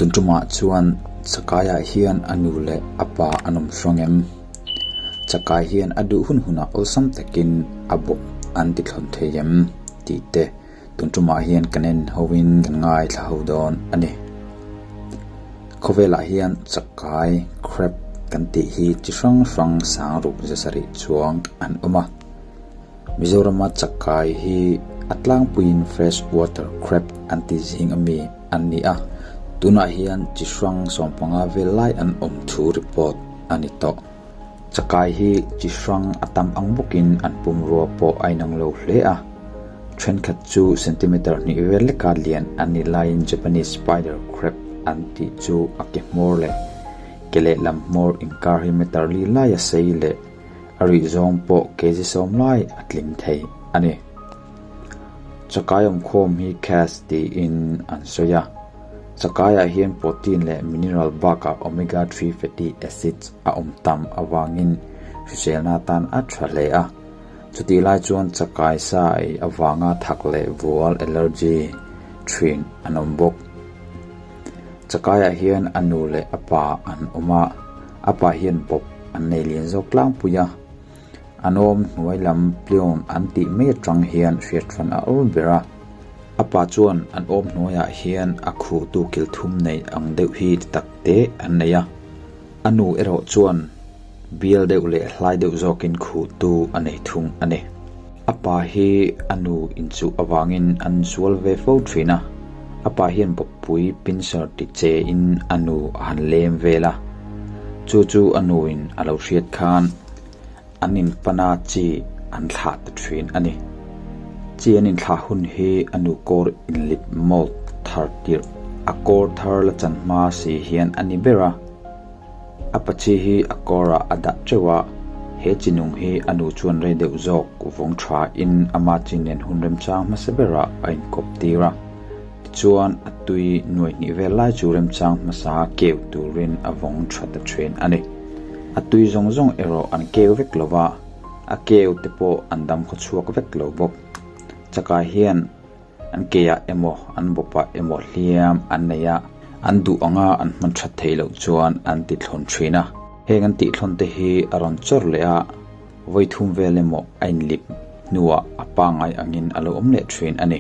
Tun tumah chuan chakai-ah hian a nu leh a pa an awm hrang em? Chakai hian a duh hun hunah awlsam takin a bawk an ti thlawn thei em? tih te tun tumah hian kan en hoin kan ngaithla ho dawn a ni. Khawvelah hian chakai, crab, kan tih hi chi hrang hrang sang ruk za sarih chuang an awm a. Mizorama chakai hi a tlangpuiin fresh water crab an ti zing ami an ni a, tunah hian chi hrang sawmpanga vel lai an awm thu report a ni tawh. Chakai hi chi hrang a tam ang bawkin an pumrua pawh a inang lo hle a, thenkhat chu centimeter hnih vel leka lian an nih laiin Japanese spider crab an tih chu a ke hmawr leh ke lehlam hmawr inkar hi meter li laia sei leh A rih zawng pawh kg sawm lai a tling thei a ni. Chakai awmkhawm hi cash tiin an sawi a. Chakaiah hian protein leh mineral bakah omega 3 fatty acids a awm tam avangin hriselna atan a tha hle a. Chutih lai chuan chakai sa ei avanga thak leh vual allergy thin an awm bawk. Chakaiah hian a nu leh a pa an awm a. A pa hian bawp an nei lian zawk tlangpui a, an awm hnuai lam plion an tih mai atang hian hriat hran a awl ber a. A pa chuan an awm hnuaiah hian a khuhtu kil thum nei ang deuh hi ti tak te an nei a, a nu erawh chuan bial deuh leh hlai deuh zawkin khuhtu a nei thung a ni. A pa hi a nu inchuh avangin an sual ve fo thin a, a pa hian bawp Pui pincer ti che in a nu a han lem vel a, chu chu a nu in a lo hriat khan an in pana chi an thlah ta thin a ni. Chi an in thlah hun hi a nu kawr inlip mold thar tirh a kawr thar la chan hma si hian a ni ber a. A pachi hi a kawrah a dah teuh a, he chi nung hi a nu chuan rei deuh zawk vawng tha in ama chi nen hun remchang hmasa berah a inkawp tir a. Tichuan, a tui nuai hnih vel lai chu remchang hmasa keu turin a vawng tha ta thin a ni. A tui zawng zawng erawh an keu vek lo va, a keu te pawh an dam khaw chhuak vek lo bawk. Chakai hian an keiah emaw an bawpah emaw hliam an nei a, an duh anga an hman that theih loh chuan an ti thlawn thin a. Heng an tih thlawn te hi a rawn chawr leh a, vawi thum vel emaw a inlip hnuah a pangngai angin a lo awm leh thin a ni.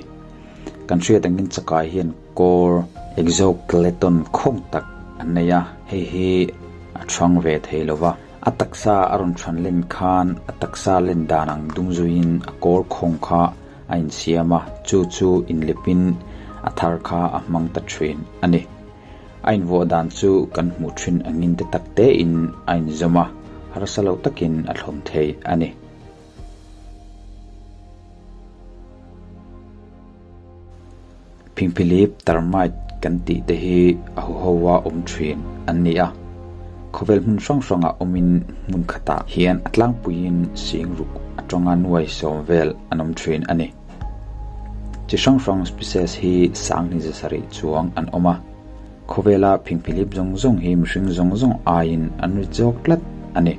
Kan hriat angin chakai hian kawr exoskeleton khawng tak an nei a, hei hi a thang ve thei lo va. A taksa a rawn than len khan a taksa len dan ang dung zuiin a kawr khawng kha a insiam a, chu chu inlipin a thar kha a hmang ta thin a ni. A invuah dan chu kan hmuh thin angin te tak tein a inzawm a, harsa lo takin a thlawm thei a ni. Phingphilip termite kan tih te hi a huho a awm thin an ni a, khawvel hmun hrang hrangah awmin hmun khatah hian a tlangpuiin sing ruk atanga nuai sawm vel an awm thin a ni. Chi hrang hrang species hi sanghnih za sarih chuang an awm a, khawvela phingphilip zawng zawng hi mihring zawng zawng aiin an rit zawk tlat a ni.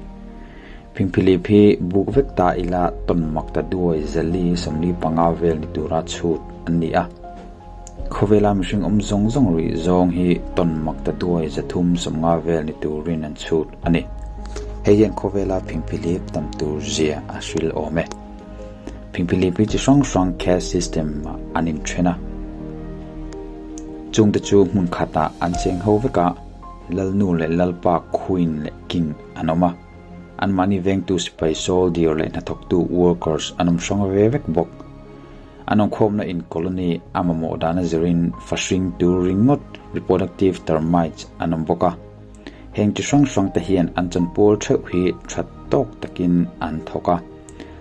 Phingphilip hi buk vek ta ila tawn mak ta duai zali 45 vel ni tura chhut an ni a. Khawvela mihring awm zawng zawng rih zawng hi tawn mak ta duai 350 vel ni turin an chhut a ni. Hei hian khawvela phingphilip tam tur zia a hril awm e. Phingphilip hi chi hrang hrang caste system ah an inthen a. Chungte chu hmun khatah an cheng ho vek a, Lalnu leh Lalpa, Queen leh King an awm a. Anmahni vengtu sipai soldier leh hnathawktu workers an awm hrang ve vek bawk. An awmkhawmna in colony a mamawh dana zirin fahring tur ringawt reproductive termites an awm bawk a. Heng chi hrang hrang te hian an chanpual theuh hi tha tawk takin an thawk a.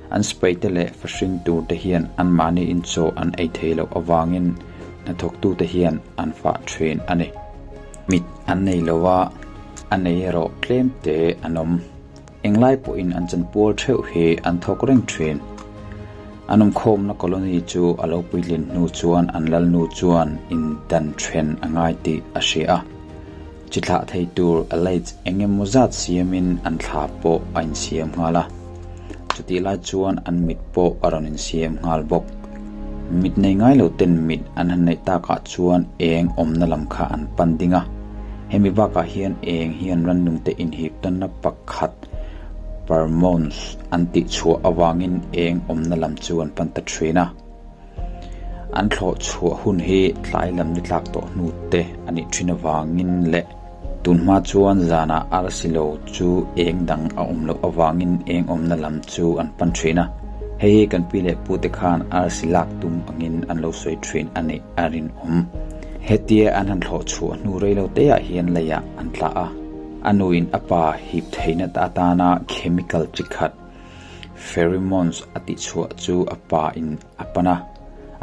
An sipai te leh fahring tur te hian anmahni in chaw an ei thei loh avangin hnathawktu te hian an fah thin a ni. Mit an nei lo a, a nei erawh tlem te an awm. Englai pawhin an chanpual theuh hi an thawk reng thin. An awmkhawmna colony chu a lo puitlin hnu chuan an lalnu chuan indan then a ngai tih a hria a. Chi thlah thei tur alates eng emaw zat siamin an thla pawh a insiam nghal a. Chutih lai chuan an mit pawh a rawn insiam nghal bawk. Mit nei ngai lo ten mit an han neih takah chuan eng awmna lam kha an pan ding a. Hemi bakah hian eng hian rannungte inhip tawnna pakhat pheromones an tihchhuah avangin eng awmna lam chu an pan ta thin a. An thlawh chhuah hun hi tlai lam ni tlak tawh hnu te a nih thin avangin leh tunhma chuan zanah arsi lo chu eng dang a awm loh avangin eng awmna lam chu an pan thin a. Hei hi kan pi leh pute khan arsi lak tum angin an lo sawi thin a nih a rinawm. Hetia an han thlawh chhuah hnu rei lo teah hian leiah an tla a, a nuin a pa hip theihna atana chemical chi khat Pheromones a tihchhuah chu a pa in a pan a,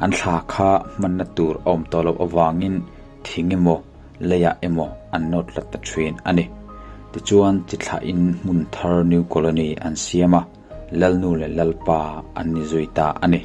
an thla kha hmanna tur a awm tawh loh avangin thing emaw leiah emaw an nawt la ta thin a ni. Tichuan chi thlahin hmun thar New Colony an siam a, Lalnu leh Lalpa an ni zui ta a ni.